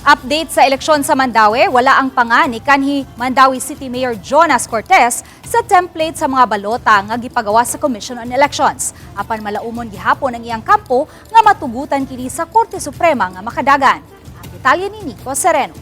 Update sa eleksyon sa Mandaue, wala ang pangan ni kanhi Mandaue City Mayor Jonas Cortes sa template sa mga balota nga gipagawa sa Commission on Elections. Apan malaumon gihapon ang iyang kampo nga matugutan kini sa Korte Suprema nga makadagan. Ang detalye ni Nico Sereno.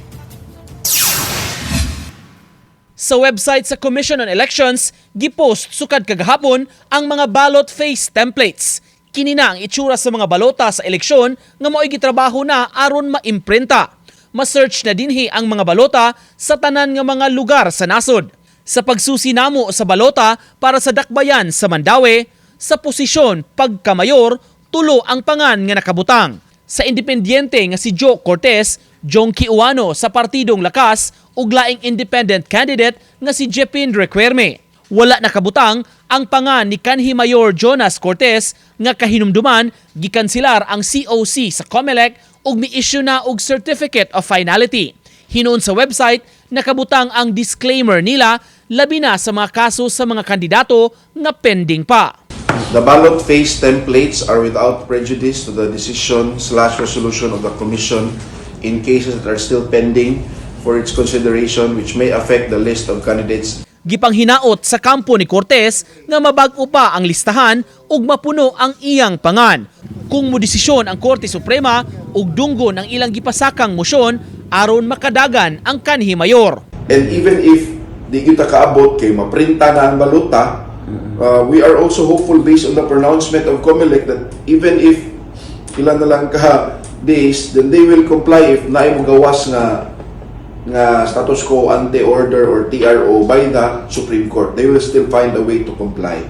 Sa website sa Commission on Elections, gipost sukad kagahapon ang mga ballot face templates. Kini na ang itsura sa mga balota sa eleksyon nga mao'y gitrabaho na aron maimprenta. Ma-search na dinhi ang mga balota sa tanan nga mga lugar sa nasod. Sa pagsusi namo sa balota para sa dakbayan sa Mandaue, sa posisyon pagkamayor, tulo ang pangan nga nakabutang. Sa independyente nga si Joe Cortez, Jong Kiuano sa Partidong Lakas ug laing independent candidate nga si Jepin Requerme. Wala nakabutang ang pangan ni kanhi Mayor Jonas Cortez nga kahinumduman gikansilar ang COC sa COMELEC ug mi-issue na og Certificate of Finality. Hinuon sa website, nakabutang ang disclaimer nila labi na sa mga kaso sa mga kandidato nga pending pa. The ballot face templates are without prejudice to the decision/resolution of the Commission in cases that are still pending for its consideration, which may affect the list of candidates. Gipanghinaot sa kampo ni Cortez nga mabag-o pa ang listahan ug mapuno ang iyang pangan. Kung modesisyon ang Korte Suprema ug dunggon ang ilang gipasakang mosyon aron makadagan ang kanhi mayor. And even if di kita kaabot kay maprinta na ang balota, we are also hopeful based on the pronouncement of COMELEC that even if ilan na lang ka days, then they will comply if naay gawas nga status quo ante order or TRO by the Supreme Court. They will still find a way to comply.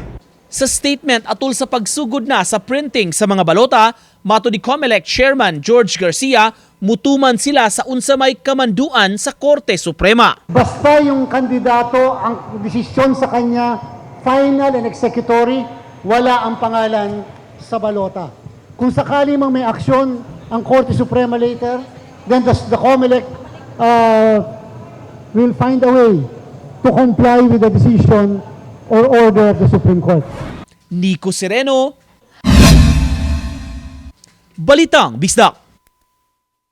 Sa statement atol sa pagsugod na sa printing sa mga balota, matud ni COMELEC Chairman George Garcia, mutuman sila sa unsa may kamanduan sa Korte Suprema. Basta yung kandidato, ang desisyon sa kanya, final and executory, wala ang pangalan sa balota. Kung sakali mang may aksyon ang Korte Suprema later, then the COMELEC will find a way to comply with the decision or order of the Supreme Court. Nico Sereno, Balitang Bisdak.